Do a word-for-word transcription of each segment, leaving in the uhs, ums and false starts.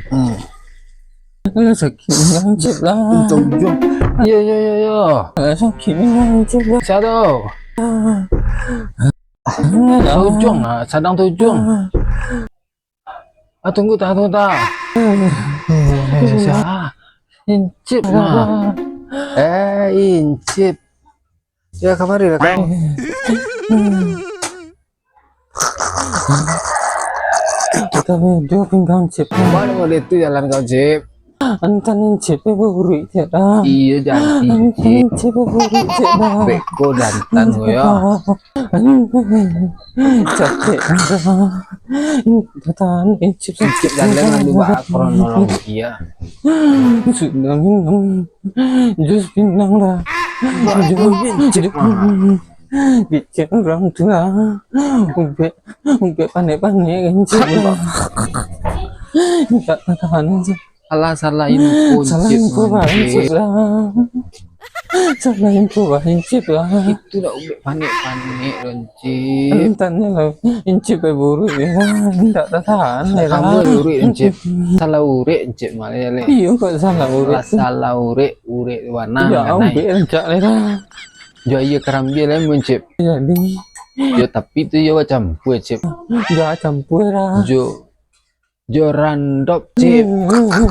Hmm. Alah, sakik pinggang, Cip, lah. Untuang ujuang. Yo, yo, yo, yo. Alah, sakik pinggang, Cip, lah. Sia tu? Alah. Taujuang ah, sadang taujuang. Ah, tunggu, tahan, tunggu, tahan. Eh, sia? Incip mah. Eh, Incip. Ya, kamari lah kau. Kita video pinggang, Cip. Mana model tu jalan kau, Cip? Antan Incip buruik, Cip, dah. Iyo, jangan Antan Incip. Incip buruik, Cip, dah. Beko dantan, yo. Capek, dah. Tahan, Incip. Incip jalan lalu ba kronologi, ya. Sudah minum jus pinang, dah. Bagus, Incip, mah. Kecil urang tua. Ubek, ubek panek-panek, Incip. Indak tahan, Incip. Salah, salah info, Salah Incip, info, mah, Incip, Incip. Lah. Salah info, Incip, lah. Itu dah ubek panek-panek, Incip. Tanya lah, Incip buruik, lah. Indak tahan, lah. Kamu buruik, Incip. Salah urek, Incip, malah, leh. Iyo, kok salah urek. Salah urek, urek warna. Yo, ubek rancak, lah. Jo aia karambia lai, Incip. Jadi. Yo, tapi tu yo bacampua, Cip. Yo campua lah. Jo, jo randop, Cip. Entek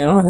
lah.